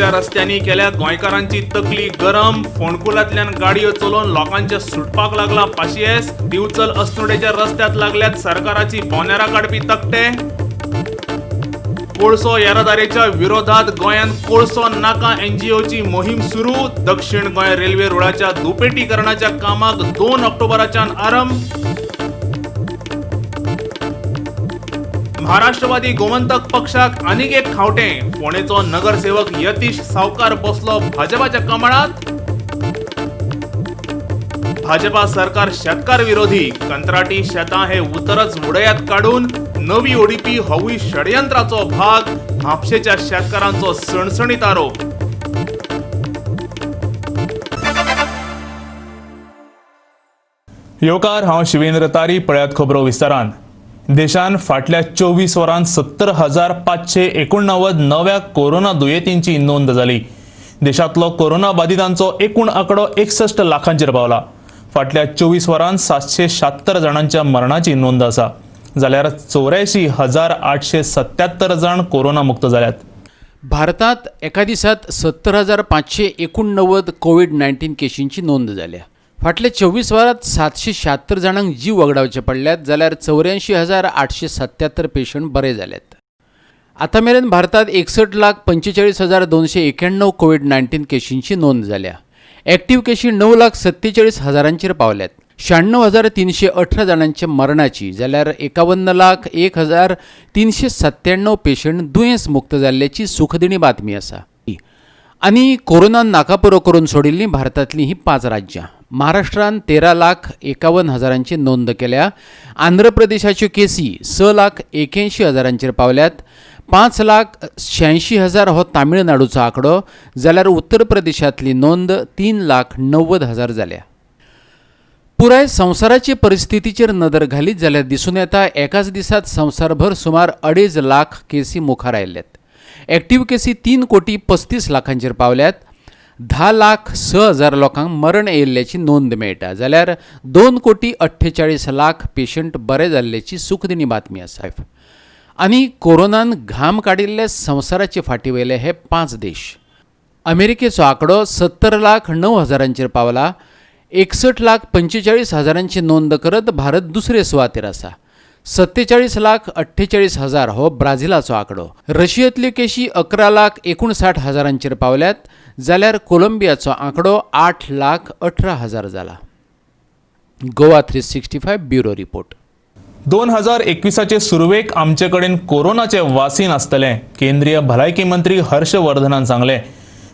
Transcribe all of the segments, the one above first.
गोंयच्या रस्त्यांनी केल्या गोंयकारांची तकली गरम. फोंडकुलांतल्यान गाडयो चलोवन लोकांचे सुटपाक लागला पाशियेस. दिवचल अस्नोडेच्या रस्त्यात लागल्यात सरकाराची बोनेरां काडपी तकटे. कोळसो येरादारीच्या विरोधात गोंयांत कोळसो नाका एनजीओची मोहीम सुरू. दक्षिण गोंय रेल्वे रुळाच्या दुपेटीकरणाच्या कामाक 2 ऑक्टोबराच्यान आरंभ. महाराष्ट्रवादी गोमंतक पक्षाक आनीक एक खावटें. फोंडेचो नगरसेवक यतीश सावकार बसलो भाजपाच्या कमळात. भाजपा सरकार शेतकार विरोधी. कंत्राटी शेतां हे उतरच उडयात काडून नवी ओडीपी होवूय षडयंत्राचो भाग. म्हापशेच्या शेतकारांचो सणसणीत आरोप. येवकार, हांव शिवेंद्र तारी. पळयात खबरो विस्तारान. देशान फाटल्या 24 वरांत 70,589 नव्या कोरोना दुयेंतींची नोंद जाली. देशांतलो कोरोना बादितांचो एकूण आंकडो 61 लाखांचेर पावला. फाटल्या 24 वरांत 776 जाणांच्या मरणाची नोंद आसा, जाल्यार 84,877 जाण कोरोना मुक्त जाल्यात. भारतात एका दिसात 70,589 कोवीड-19 केशींची नोंद जाल्या. फाटल्या 24 वरांत 776 जाणांक जीव वगडावचे पडल्यात, जाल्यार 84,877 पेशंट बरे जाल्यात. आतां मेरेन भारतात 61,45,291 कोवीड-19 केशींची नोंद जाल्या. एक्टिव्ह केशी 9,47,000 पावल्यात. 96,318 जाणांच्या मरणाची, जाल्यार 51,01,397 पेशंट दुयेंस मुक्त जाल्ल्याची सुखदिणी बातमी आसा. आनी कोरोनान नाकापुरो करून सोडिल्लीं भारतांतलीं हीं 5 राज्यां. महाराष्ट्रान 13,51,000 नोंद केल्या. आंध्र प्रदेशाच्यो केसी 6,81,000 पावल्यात. 5,86,000 हो तामिळनाडूचो आंकडो, जाल्यार उत्तर प्रदेशांतली नोंद 3,90,000 जाल्या. पुराय संवसाराचे परिस्थितीचेर नदर घालीत जाल्यार दिसून येता एकाच दिसात संवसारभर सुमार 2.5 लाख केसी मुखार आयल्यात. एक्टिव्ह केसी 3,35,00,000 पावल्यात. 10,06,000 लोकांक मरण येयल्ल्याची नोंद मेळटा, जाल्यार 2,48,00,000 पेशंट बरे जाल्ल्याची सुखदिणी बातमी आसा. आनी कोरोनान घाम काडिल्ले संवसाराचे फाटी वयले हे 5 देश. अमेरिकेचो आंकडो 70,09,000 पावला. 61,45,000 नोंद करत भारत दुसरे सुवातेर आसा. 47,48,000 हो ब्राझिलाचो आंकडो. रशियेंतल्यो केशी 11,59,000 पावल्यात, जाल्यार कोलंबियाचो आंकडो 8,18,000 जाला. Goa 365 bureau report. 2021 सुरवेक आमचे कडेन कोरोनाचे वासीन आसतलें, केंद्रीय भलायकी मंत्री हर्षवर्धनान सांगलें.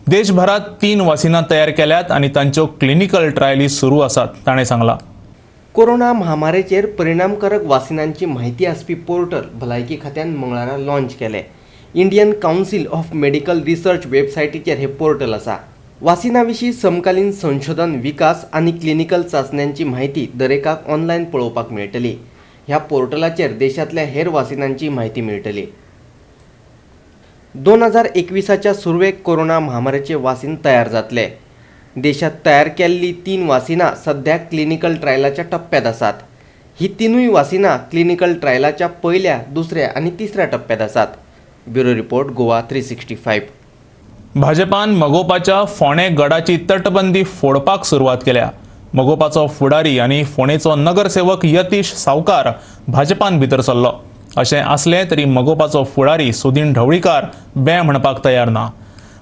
देशभरात 3 वासिनां तयार केल्यात आनी तांच्यो क्लिनिकल ट्रायली सुरू आसात, ताणें सांगलां. कोरोना महामारेचेर परिणामकारक वासिनांची म्हायती आसपी पोर्टल भलायकी खात्यान मंगळारा लॉन्च केलें. Indian Council of Medical Research वेबसायटीचेर हे पोर्टल आसा. वासिना विशीं समकालीन संशोधन, विकास आनी क्लिनिकल चांचण्यांची म्हायती दरेकाक ऑनलायन पळोवपाक मेळटली. ह्या पोर्टलाचेर देशांतल्या हेर वासिनांची म्हायती मेळटली. 2021 सुरवेक कोरोना महामारीचे वासीन तयार जातले. देशात तयार केल्ली 3 वासिनां सध्या क्लिनिकल ट्रायलाच्या टप्प्यात आसात. ही 3 वासिनां क्लिनिकल ट्रायलाच्या पयल्या, दुसऱ्या आनी तिसऱ्या टप्प्यात आसात. Bureau report, Goa 365. भाजपान मगोपाच्या फोंडे गडाची तटबंदी फोडपाक सुरवात केल्या. मगोपाचो फुडारी आनी फोंडेचो नगरसेवक यतीश सावकार भाजपान भितर सरलो. अशें आसलें तरी मगोपाचो फुडारी सुदीन ढवळीकार बें म्हणपाक तयार ना.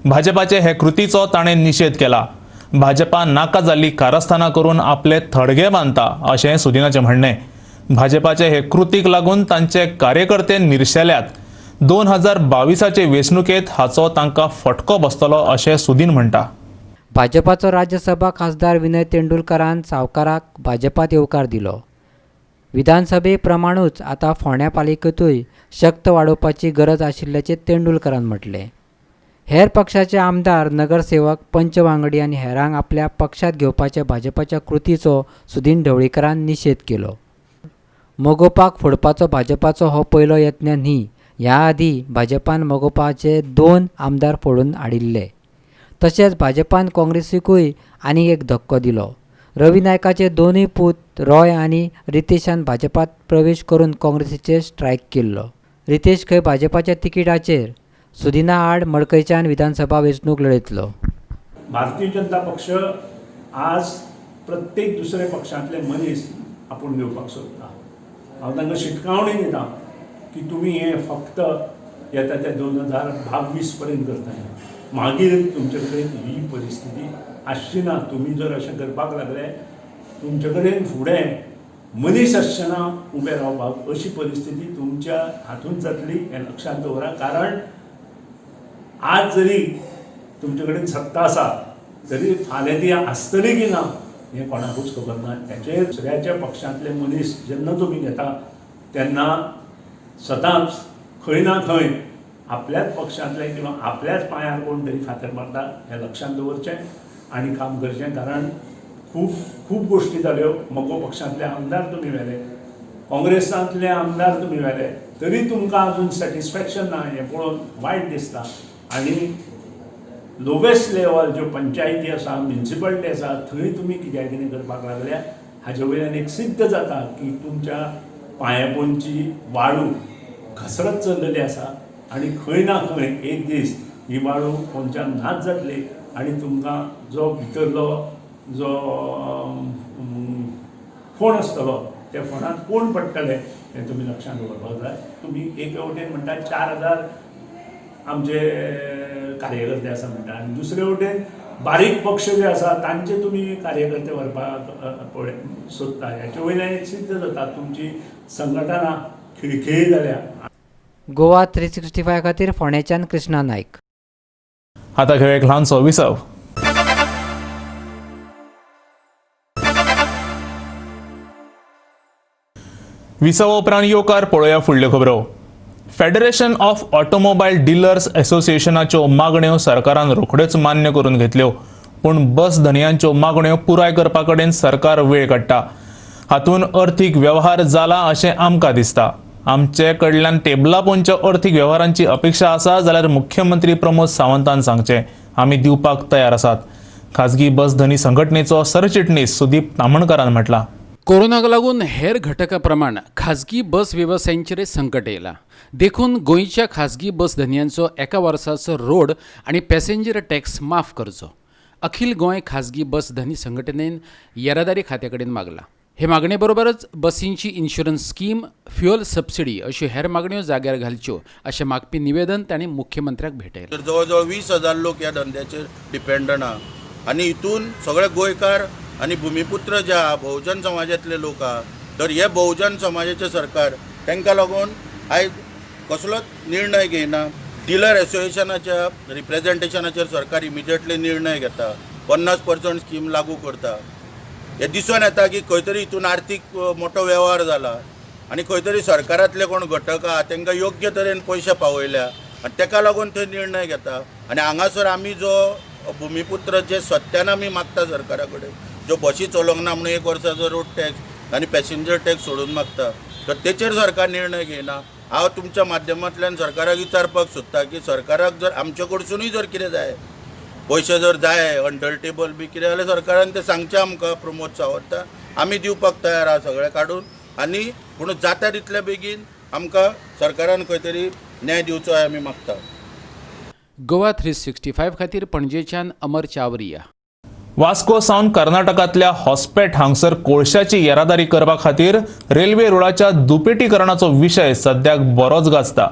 भाजपाचे हे कृतीचो ताणें निशेध केला. भाजपा नाका जाल्ली कारस्थानां करून आपले थडगे बांदता अशें सुदिनाचें म्हणणें. भाजपाचे हे कृतीक लागून तांचे कार्यकर्ते निर्शेल्यात. 2022 वेंचणुकेंत हाचो तांकां फटको बसतलो अशें सुदीन म्हणटा. भाजपाचो राज्यसभा खासदार विनय तेंडुलकरान सावकाराक भाजपात येवकार दिलो. विधानसभे प्रमाणूच आतां फोंड्या पालिकेंतूय शक्त वाडोवपाची गरज आशिल्ल्याचें तेंडुलकरान म्हटलें. हेर पक्षाचे आमदार, नगरसेवक, पंच वांगडी आनी हेरांक आपल्या पक्षांत घेवपाच्या भाजपाच्या कृतीचो सुदीन ढवळीकरान निशेध केलो. मगोपाक फोडपाचो भाजपाचो हो पयलो यत्न न्ही. ह्या आदीं भाजपान मगोपाचे 2 आमदार फोडून हाडिल्ले. तशेंच भाजपान काँग्रेसीकूय आनीक एक धक्को दिलो. रवी नायकाचे 2 पूत रॉय आनी रितेशान भाजपात प्रवेश करून काँग्रेसीचेर स्ट्रायक केल्लो. रितेश खंय भाजपाच्या तिकिटाचेर सुदिना आड मडकयच्यान विधानसभा वेंचणूक लढयतलो. भारतीय जनता पक्ष आज प्रत्येक दुसऱ्या पक्षांतले मनीस आपूण घेवपाक सोदता. हांव तांकां शिटकावणी दिता की तुमी हें फक्त येता त्या 2022 पर्यंत करता, मागीर तुमचे कडेन ही परिस्थिती आसची ना. तुमी जर अशें करपाक लागले तुमचे कडेन फुडें मनीस आसचे ना उबे रावपाक, अशी परिस्थिती तुमच्या हातूंत जातली हें लक्षांत दवरा. कारण आज जरी तुमचे कडेन सत्ता आसा तरी फाल्यां ती आसतली की ना हें कोणाकूच खबर ना. ताचेर दुसऱ्याच्या पक्षांतले मनीस जेन्ना तुमी घेता तेन्ना सदांच खंय ना खंय आपल्याच पक्षांतले किंवा आपल्याच पांयार कोण तरी फातर मारता हें लक्षांत दवरचें आनी काम करचें. कारण खूब खूब गोश्टी जाल्यो. मगो पक्षांतले आमदार तुमी व्हेले, काँग्रेसांतले आमदार तुमी व्हेले, तरी तुमकां अजून सॅटिस्फॅक्शन ना हें पळोवन वायट दिसता. आनी लोवेस्ट लेवल ज्यो पंचायती आसा, म्युनिसिपालिटी आसा, थंय तुमी कित्याक कितें करपाक लागल्या हाजे वयल्यान एक सिद्ध जाता की तुमच्या पांयापोनची वाळू घसरत चल्लेली आसा आनी खंय ना खंय एक दीस ही वाळू पोंच्यान नाच जातली आनी तुमकां जो भितरलो जो फोण आसतलो त्या फोणांत कोण पडटले हें तुमी लक्षांत दवरपाक जाय. तुमी एके वटेन म्हणटा 4000 आमचे कार्यकर्ते आसा म्हणटा आनी दुसरे वटेन बारीक पक्ष जे आसा तांचे तुमी कार्यकर्ते व्हरपाक पळय सोदता. हाचे वयल्यान एक सिद्ध जाता तुमची संघटना खिळखिळी जाल्या. गोवा 365 खातीर फोंडेच्यान कृष्णा नायक. आतां घेवया एक ल्हानसो विसव. विसवा उपरांत येवकार पळोवया फुडल्यो खबरो. फेडरेशन ऑफ ऑटोमोबायल डिलर्स असोसिएशनाच्यो मागण्यो सरकारान रोखड्योच मान्य करून घेतल्यो, पूण बस धनयांच्यो मागण्यो पुराय करपा कडेन सरकार वेळ काडटा. हातूंत अर्थीक व्यवहार जाला अशें आमकां दिसता. आमचे कडल्यान टेबला पोंदच्या अर्थीक व्यवहारांची अपेक्षा आसा जाल्यार मुख्यमंत्री प्रमोद सावंतान सांगचें, आमी दिवपाक तयार आसात. खाजगी बस धनी संघटनेचो सरचिटणीस सुदीप तामणकरान म्हटलां. कोरोनाक लागून हेर घटका प्रमाण खाजगी बस वेवसायांचेर संकट येयलां. देखून गोंयच्या खाजगी बस धनयांचो एका वर्साचो रोड आनी पॅसेंजर टॅक्स माफ करचो. अखिल गोंय खाजगी बस धनी संघटनेन येरादारी खात्या कडेन मागलां. हे मागणे बरोबरच बसींची इन्शुरन्स स्कीम, फ्युअल सबसिडी अश्यो हेर मागण्यो जाग्यार घालच्यो अशें मागपी निवेदन तांणी मुख्यमंत्र्याक भेटयलें. जवळ जवळ 20,000 लोक ह्या धंद्याचेर डिपेंडंट आहा आनी हितून सगळे गोंयकार आनी भुमिपुत्र जे आहा, बहुजन समाजांतले लोक आहा, तर हे बहुजन समाजाचे सरकार तांकां लागून आयज कसलोच निर्णय घेयना. डिलर एसोसिएशनाच्या रिप्रेझेंटेशनाचेर सरकार इमिजिएटली निर्णय घेता, 50% स्कीम लागू करता. हे दिसून येता की खंय तरी हितून आर्थीक मोठो वेव्हार जाला आनी खंय तरी सरकारांतले कोण घटक आहा तांकां योग्य तरेन पयशे पावयल्या आनी ताका लागून थंय निर्णय घेता. आनी हांगासर आमी जो भुमिपुत्र जे सत्यान आमी मागता सरकारा कडेन, ज्यो बशी चलोवंक ना म्हणून 1 वर्साचो रोड टॅक्स आनी पॅसेंजर टॅक्स सोडून मागता, तर तेचेर सरकार निर्णय घेयना. हांव तुमच्या माध्यमांतल्यान सरकाराक विचारपाक सोदता की सरकाराक जर आमचे कडसुनूय जर कितें जाय, पयशे जर जाय अंडर टेबल बी कितें जाल्यार सरकारान तें सांगचें आमकां. प्रमोद सावंत आमी दिवपाक तयार आहा सगळें काडून, आनी पूण जाता तितले बेगीन आमकां सरकारान खंय तरी न्याय दिवचो हें आमी मागता. गोवा 365 खातीर पणजेच्यान अमर चावरिया. वास्को सावन कर्नाटकांतल्या हॉस्पेट हांगसर कोळशाची येरादारी करपा खातीर रेल्वे रुळाच्या दुपेटीकरणाचो विशय सद्याक बरोच गाजता.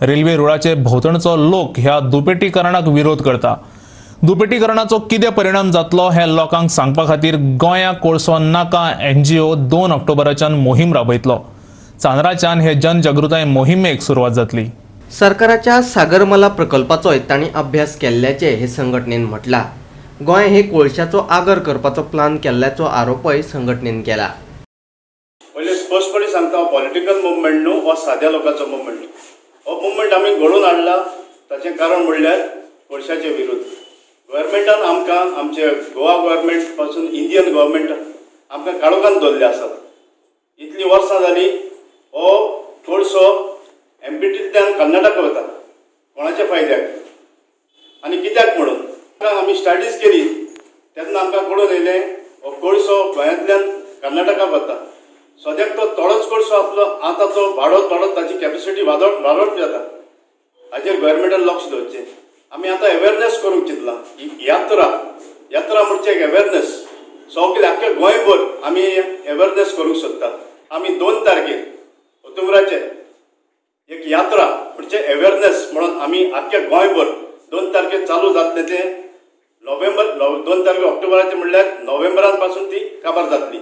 रेल्वे रुळाचे भोंवतणचो लोक ह्या दुपेटीकरणाक विरोध करता. दुपेटीकरणाचो कितें परिणाम जातलो हें लोकांक सांगपा खातीर गोंया कोळसो नाका एनजीओ 2 ऑक्टोबराच्यान मोहीम राबयतलो. चांदराच्यान हे जनजागृताय मोहिमेक सुरवात जातली. सरकाराच्या सागरमाला प्रकल्पाचोय तांणी अभ्यास केल्ल्याचें हे संघटनेन म्हटलां. गोंय हे कोळशाचो आगर करपाचो प्लान केल्ल्याचो आरोपय संघटनेन केला. पयलीं स्पश्टपणी सांगता, पॉलिटिकल मुवमेंट न्हू, हो साद्या लोकांचो मुवमेंट. हो मुवमेंट आमी घडोवन हाडला ताचें कारण म्हणल्यार कोळशाचे विरुद्ध. गव्हर्मेंटान आमकां, आमचे गोवा गव्हर्मेंट पासून इंडियन गव्हर्मेंट आमकां काळोखान दवरले आसात. इतलीं वर्सां जालीं हो कोळसो एमपीटींतल्यान कर्नाटका वता, कोणाच्या फायद्याक आनी कित्याक म्हणून आमी स्टडीज केली तेन्ना आमकां कळून येयलें हो कोळसो गोंयांतल्यान कर्नाटका वता. सद्याक तो थोडोच कोळसो आसलो, आतां तो वाडत वाडत ताची कॅपेसिटी वाडत वाडत जाता. हाजेर गव्हर्मेंटान लक्ष दवरचें. आमी आतां अवेरनेस करूंक चिंतलां. ही यात्रा, यात्रा म्हणजे एक अवेरनेस. सगळे आख्खे गोंयभर आमी अवेरनेस करूंक सोदता. आमी 2 तारखेर ऑक्टोबराचे एक यात्रा म्हणजे अवेरनेस म्हणून आमी आख्खे गोंयभर 2 तारखेर चालू जातलें. तें नोव्हेंबर 2 तारखे ऑक्टोबराचे म्हणल्यार नोव्हेंबरान पासून ती काबार जातली.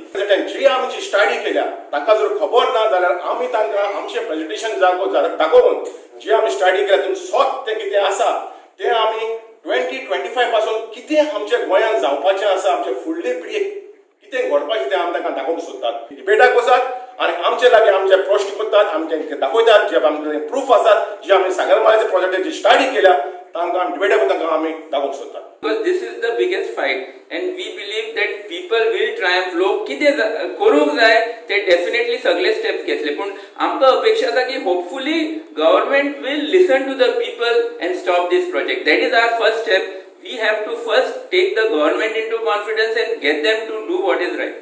जी आमची स्टडी केल्या तांकां जर खबर ना जाल्यार आमी तांकां आमचें प्रेजेंटेशन दाखोवन जी आमी स्टडी केल्या तितून सत तें कितें आसा तें आमी 2025 पासून कितें आमच्या गोंयांत जावपाचें आसा, आमचे फुडले पिळगेक कितें घडपाचें तें आमी तांकां दाखोवंक सोदतात. डिबेटाक बसात आनी आमचे लागीं आमचे प्रश्न करतात, आमचे दाखयतात जे आमचे प्रूफ आसात, जे आमी सागरमाळ्याच्या प्रोजेक्टाची स्टडी केल्या तांकां आमी डिबेटाक तांकां आमी दाखोवंक सोदतात. Because this is the biggest fight and we believe that people will triumph. लोक कितें करूंक जाय ते डेफिनेटली सगळे स्टेप्स घेतले, पूण आमकां अपेक्षा आसा की hopefully government will listen to the people and stop this project. That is our first step. We have to first take the government into confidence and get them to do what is right.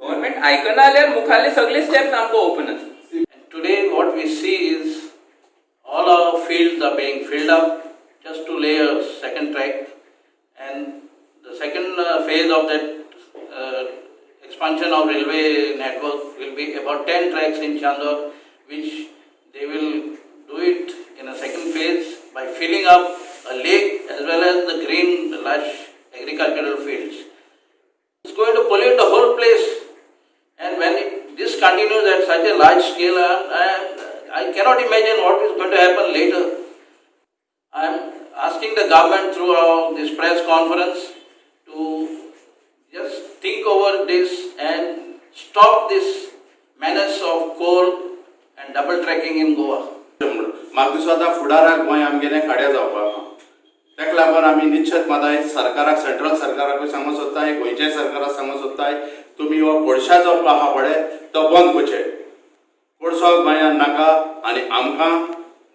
Government आयकना जाल्यार मुखारले सगळे steps आमकां open आसा. Today what we see is all our fields are being filled up just to lay a second track, and the second phase of that expansion of railway network will be about 10 tracks in Chandor, which they will do it in a second phase by filling up a lake as well as the green lush agricultural fields. It's going to pollute the whole place, and when this continues at such a large scale, I cannot imagine what is going to happen later. I am asking the government through this press conference to just think over this and stop this menace of coal and double tracking in Goa. म्हाका दिसता आतां फुडाराक गोंय आमगेलें खाड्या जावपाक आहा. ताका लागून आमी निश्चित माताय सरकाराक, सेंट्रल सरकाराकूय सांगूंक सोदताय, गोंयच्या सरकाराक सांगूंक सोदताय, तुमी हो कोळशाचो आहा पळय तो बंद करचे. कोळसो गोंयांत नाका आनी आमकां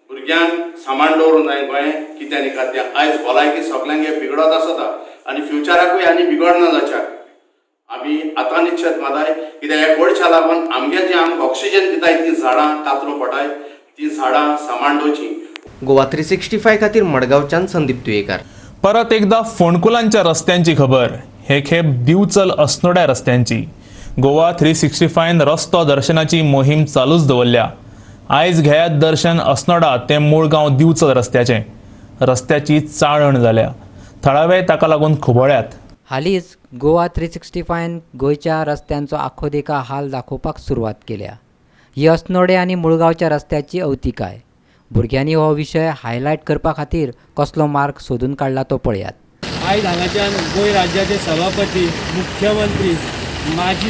भुरग्यांक सामान दवरूंक जाय गोंय कित्याक न्ही खातीर आयज भलायकी सगल्यांगे बिगडत आसता आनी फ्युचराकूय आनी बिगडना जाच्याक आमी आतां निश्चित माताय. कित्याक ह्या कोळशा लागून आमगे जे आमकां ऑक्सिजन दिताय ती झाडां कातरूं पडटाय, ती झाडां सामान दवरची. गोवा 365 खातीर मडगांवच्यान संदीप तुयेकार. परत एकदा फोंडकुलांच्या रस्त्यांची खबर. हे खेप दिवचल अस्नोड्या रस्त्यांची. गोवा 365 रस्तो दर्शनाची मोहीम चालूच दवरल्या. आयज घेयात दर्शन अस्नोडा ते मुळगांव दिवचल रस्त्याचें. रस्त्याची चाळण जाल्या. थळावे ताका लागून खुबळ्यात. हालींच गोवा 365 गोंयच्या रस्त्यांचो आखो देखा हाल दाखोवपाक सुरवात केल्या. ही अस्नोडे आनी मुळगांवच्या रस्त्याची अवतिकाय. भुरग्यांनी हो विशय हायलायट करपा खातीर कसलो मार्ग सोदून काडला तो पळयात. आयज हांगाच्यान गोंय राज्याचे सभापती, मुख्यमंत्री, माजी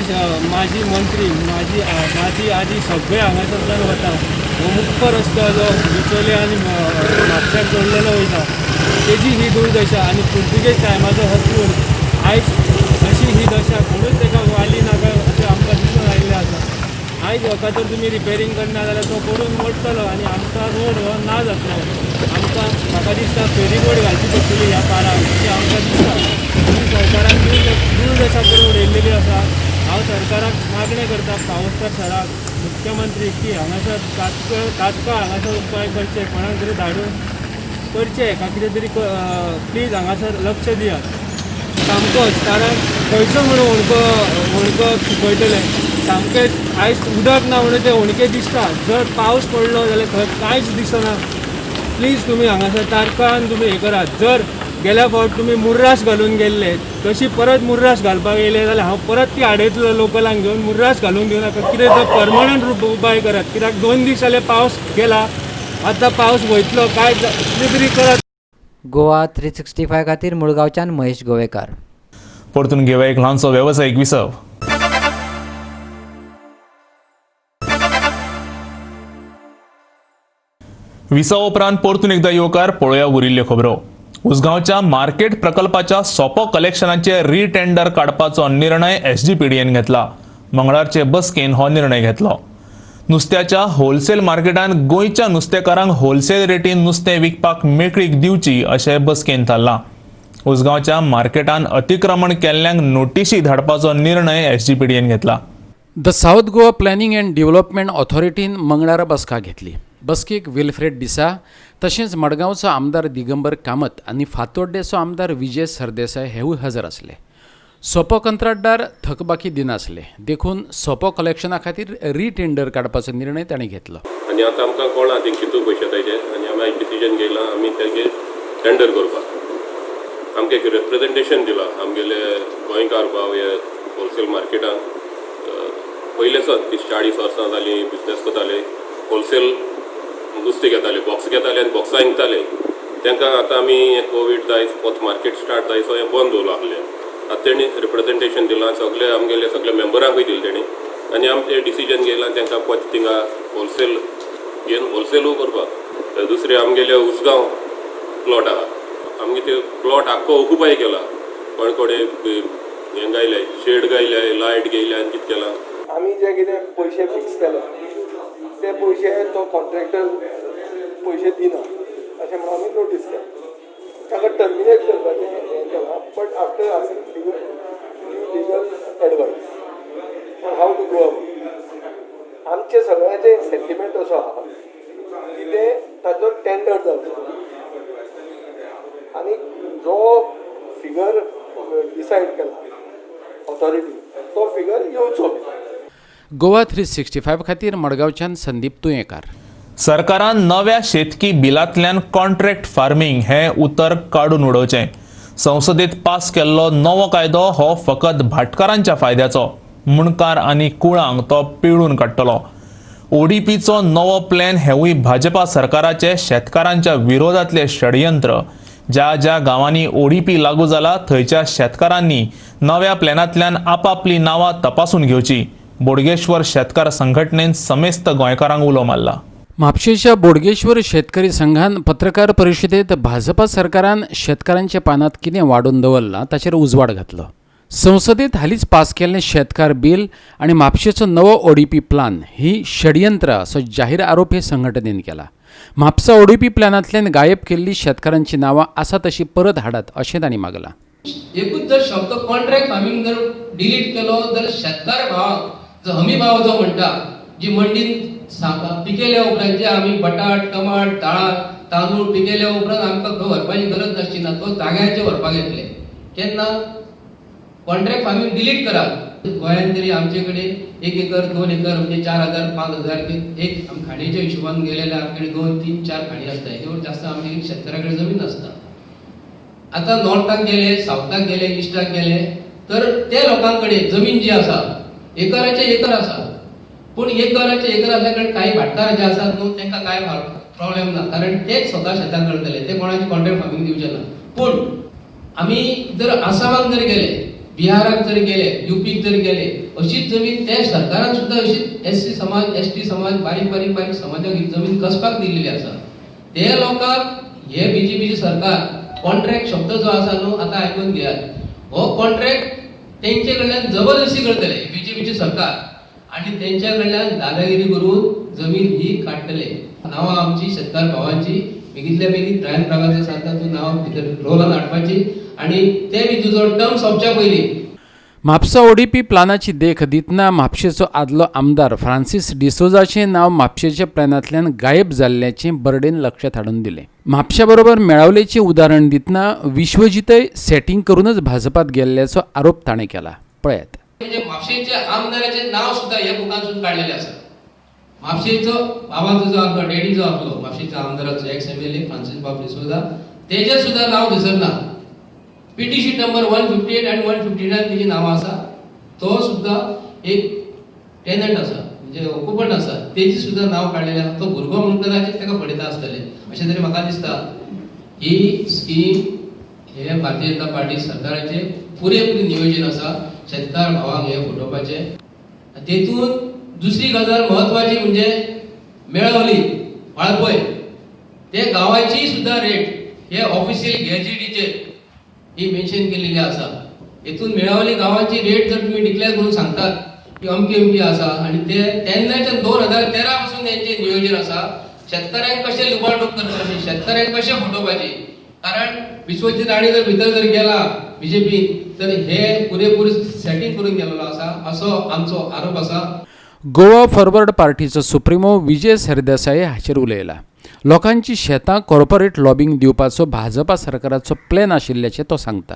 मंत्री, माजी आदी सगळे हांगासरल्यान वता. हो मुख्य रस्तो जो बिचोले आनी म्हापश्याक जोडलेलो वयता तेजी ही दुर्दशा आनी पुर्तुगेज टायमाचो हो पूल आयज अशी ही दशा, कोणूच ताका वाली नाका अशें आमकां दिसून आयिल्लें आसा. आयज हाका जर तुमी रिपेरींग करना जाल्यार तो पडून मोडटलो आनी आमकां रोड हो ना जातलो. आमकां म्हाका दिसता फेरीबोट घालची पडटली ह्या पाराक अशें आमकां दिसता. तुमी सरकारान दुर्दशा करून उडयल्लेली आसा. हांव सरकाराक मागणें करता, पावसकर सराक, मुख्यमंत्री की हांगासर तात्काळ हांगासर उपाय करचे, कोणाक तरी धाडून करचे हेका कितें तरी. प्लीज हांगासर लक्ष दियात सामकोच, कारण खंयचो म्हणून होणको सुकयतले. सामकें आयज उदक ना म्हणून ते होणके दिसता. जर पावस पडलो जाल्यार थंय कांयच दिसना. प्लीज तुमी हांगासर तात्काळान तुमी हें करात. जर गेल्या फावट तुमी मुर्रास घालून गेल्ले तशी परत मुर्रास घालपाक येयले जाल्यार हांव परत ती आडयतलो लोकलांक घेवन. मुर्रास घालूंक दिवं नाका. कितें तो परमनंट उपाय करात, कित्याक 2 दीस जाले पावस गेला, आतां पावस वयतलो काय कितें तरी करात. गोवा 365 खातीर मुळगांवच्यान महेश गोवेकार. परतून घेवया एक ल्हानसो वेवसायीक विसव. विसव उपरांत परतून एकदा येवकार. पळोवया उरिल्ल्यो खबरो. उसगांवच्या मार्केट प्रकल्पाच्या सोपो कलेक्शनाचे रिटेंडर काडपाचो निर्णय एसजीपीडीएन घेतला. मंगळारचे बसकेन हो निर्णय घेतलो. नुस्त्याच्या होलसेल मार्केटान गोंयच्या नुस्तेकारांक होलसेल रेटीन नुस्तें विकपाक मेकळीक दिवची अशें बसकेन थारलां. उसगांवच्या मार्केटान अतिक्रमण केल्ल्यांक नोटिशी धाडपाचो निर्णय एसजीपीडीएन घेतला. The South Goa Planning and Development ऑथॉरिटीन मंगळारा बसका घेतली. बसकेक विल्फ्रेड डिसा तशेंच मडगांवचो आमदार दिगंबर कामत आनी फातोड्डेचो आमदार विजय सरदेसाय हेवूय हजर आसले. सोपो कंत्राटदार थकबाकी दिनासले देखून सोपो कलेक्शना खातीर रिटेंडर काडपाचो निर्णय तांणी घेतलो. आनी आतां आमकां कळ्ळां ते कितू पयशे ताजे आनी आमी आयज डिसिजन घेयलां आमी ताजेर टेंडर करपाक. आमकां एक रिप्रेजेंटेशन दिलां आमगेले गोंयकार भाव हे होलसेल मार्केटान पयलेच 30-40 वर्सां जालीं बिजनेस करताले, होलसेल नुस्तें घेताले, बॉक्स घेताले आनी बॉक्सां विकताले. तांकां आतां आमी कोवीड जायत पोत मार्केट स्टार्ट जायसो हें बंद दवरलां आसलें. आतां तेणी रिप्रेजेंटेशन दिलां सगळे आमगेले सगळे मेंबरांकूय दिलें तेणी आनी आमी तें डिसिजन घेयलां तांकां पोत थिंगा होलसेल घेवन होलसेलूय करपाक. दुसरें आमगेले उसगांव प्लॉट आहा, आमगे ते प्लॉट आख्खो ऑक्युपाय केला, कोण कोणे हें गायले, शेड गायले, लायट गेयल्या आनी कितें केलां. आमी जे कितें पयशे फिक्स केले ते पयशे तो कॉन्ट्रॅक्टर पयशे दिना अशें म्हणून आमी नोटीस केला, ताका टर्मिनेट करपाचें हें केलां, but after asking legal advice on how to go about. आमचें सगळ्यांचें सेंटिमेंट असो आहा की तें ताचो टेंडर जावचो आनी जो फिगर डिसायड केला ऑथॉरिटी तो फिगर येवचो. गोवा 365 खातीर मडगांवच्यान संदीप तुयेंकार. सरकारान नव्या शेतकी बिलांतल्यान कॉन्ट्रॅक्ट फार्मींग हें उतर काडून उडोवचें. संसदेत पास केल्लो नवो कायदो हो फकत भाटकारांच्या फायद्याचो, मुणकार आनी कुळांक तो पिळून काडटलो. ओडीपीचो नवो प्लॅन हेवूय भाजपा सरकाराचे शेतकारांच्या विरोधांतलें षडयंत्र. ज्या ज्या गांवांनी ओडीपी लागू जाला थंयच्या शेतकारांनी नव्या प्लॅनांतल्यान आपापली नांवां तपासून घेवची. बोडगेश्वर शेतकार संघटनेन समेस्त गोंयकारांक उलो मारला. म्हापशेच्या बोडगेश्वर शेतकरी संघान पत्रकार परिशदेत भाजपा सरकारान शेतकारांच्या पानांत कितें वाडोवन दवरलां ताचेर उजवाड घातलो. संसदेत हालींच पास केल्लें शेतकार बील आनी म्हापशेचो नवो ओडीपी प्लान ही षडयंत्र असो जाहीर आरोप हे संघटनेन केला. म्हापसा ओडीपी प्लॅनांतल्यान गायब केल्ली शेतकारांची नांवां आसा तशी परत हाडात अशें तांणी मागलां. एकूच जर शब्द कॉन्ट्रॅक्ट फार्मींग जर डिलीट केलो जाल्यार शेतकार भावाक जो हमी भाव जो म्हणटा, जी मंडीन पिकयल्या उपरांत जे आमी बटाट, टमाट, दाळां, तांदूळ पिकयल्या उपरांत आमकां खंय व्हरपाची गरज नासची ना, तो जाग्याचेर व्हरपाक येतले. केन्ना कॉन्ट्रॅक्ट फार्मींग डिलीट करात. गोंयांत तरी आमचे कडेन 1 एकर 2 एकर म्हणजे 4,000 5,000 एक खाणीच्या हिशोबान गेले जाल्यार आमचे कडेन 2, 3, 4 खाणी आसता, हेच्या जास्त आमचे शेतकारा कडेन जमीन नासता. आतां नॉर्थाक गेले, सावथाक गेले, इस्टाक गेले तर ते लोकां कडेन जमीन जी आसा एकराचे एकर आसा, पूण एकराचे एकर आसल्या कारणान काही भाटकार जे आसात न्हू तांकां कांय प्रॉब्लेम ना, कारण तेच स्वता शेतां करतले, ते कोणाचे कॉन्ट्रॅक्ट फार्मींग दिवचे ना. पूण आमी जर आसामाक जर गेले, बिहाराक जर गेले, युपीक जर गेले, अशीच जमीन ते सरकारान सुद्दां अशीच एस सी समाज, एस टी समाज, बारीक बारीक बारीक समाजाक ही जमीन कसपाक दिल्लेली आसा. ते लोकांक हे बीजेपीचे सरकार कॉन्ट्रॅक्ट शब्द जो आसा न्हू आतां आयकून घेयात, हो कॉन्ट्रॅक्ट तेंचे कडल्यान जबरदस्ती करतले बीजेपीचे सरकार आनी तेंच्या कडल्यान दादागिरी करून जमीन ही काडटले. नांवां आमची शेतकार भावांची बेगीतल्या बेगीन ब्रायन ब्रागांझा सांगता तूं नांव भितर रोलान हाडपाची आनी ते बी तुजो टर्म सोंपच्या पयलीं. म्हापसा ओडीपी प्लानाची देख दितना म्हापशेचो आदलो आमदार फ्रांसीस डिसोजाचें नांव म्हापशेच्या प्लॅनांतल्यान गायब जाल्ल्याचें बर्डेन लक्षांत हाडून दिलें. म्हापशा बरोबर मेळावलेचें उदाहरण दितना विश्वजीतय सेटींग करूनच भाजपात गेल्ल्याचो आरोप ताणें केला. पळयात. म्हणजे म्हापशेच्या आमदाराचें नांव सुद्दां ह्या बुकांतसून काडलेलें आसा. म्हापशेचो बाबाचो जो आसलो, डॅडी जो आसलो म्हापशेच्या आमदाराचो एक्स MLA Francis बाब डिसोजा, तेजें सुद्दां नांव दिसना. पीटीसी नंबर 158 आनी 159 तेजी नांवां आसा. तो सुद्दां एक टेनंट आसा, म्हणजे ऑक्युपंट आसा, तेजी सुद्दां नांव काडलेलें आसा. तो भुरगो म्हणून कदाचित ताका फटयता आसतले अशें तरी म्हाका दिसता. ही स्कीम हे भारतीय जनता पार्टी सरकाराचें पुरेपूर नियोजन आसा शेतकार भावांक हे फटोवपाचें. तेतून दुसरी गजाल म्हत्वाची म्हणजे मेळवली वाळपय ते गांवाची सुद्दां रेट हे ऑफिशियल गॅजेटीचेर ही मेन्शन केलेली आसा. हेतून मेळावली गांवाची रेट जर तुमी डिक्लेअर करून सांगतात की अमकी अमकी आसा आनी ते तेन्नाच्यान 2013 पासून तेंचें नियोजन आसा शेतकऱ्यांक कशें लुबाडणूक करपाची, शेतकऱ्यांक कशें फटोवपाची. कारण विश्वजीत राणे जर भितर जर गेला बीजेपी तर हे पुरेपूर सेटींग करून गेलेलो आसा असो आमचो आरोप आसा. गोवा फॉरवर्ड पार्टीचो सुप्रिमो विजय सरदेसाय हाचेर उलयला. लोकांची शेतां कॉर्पोरेट लॉबींग दिवपाचो भाजपा सरकाराचो प्लॅन आशिल्ल्याचें तो सांगता.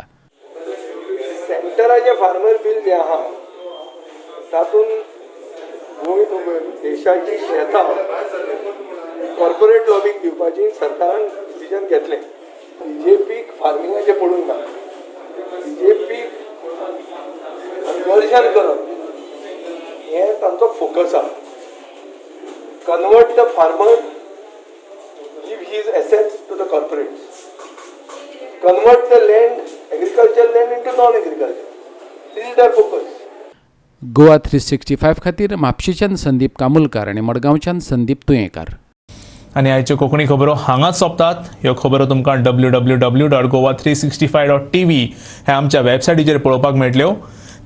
सेंटराचें फार्मर बील जें आहा तातूंत गोंय देशाची शेतां कॉर्पोरेट लॉबींग दिवपाची सरकारान डिसिजन घेतलें. बीजेपीक फार्मिंगाचें पडूंक ना, बीजेपीक कन्वर्जन करप हें तांचो फोकस आहा. Convert the farmer, give his assets to the corporates, convert the land, agriculture land into non agriculture. This is their focus. Goa 365 खातीर म्हापशेंच्यान संदीप कामुलकार आनी मडगांवच्यान संदीप तुयेंकार. आनी आयच्यो कोंकणी खबरो हांगाच सोंपतात. ह्यो खबरो तुमकां www.goa365.tv ह्या आमच्या वेबसायटीचेर पळोवपाक मेळटल्यो.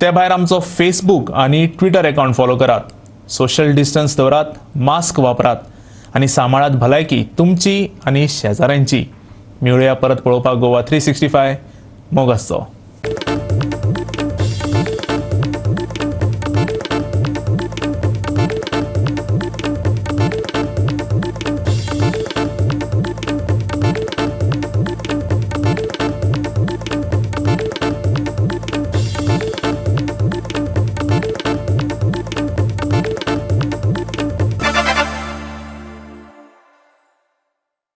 ते भायर आमचो फेसबूक आनी ट्विटर एकावंट फॉलो करात. सोशल डिस्टन्स दवरात, मास्क वापरात आनी सांबाळात भलायकी तुमची आनी शेजाऱ्यांची. मेळुया परत पळोवपाक गोवा 365. मोग आसचो.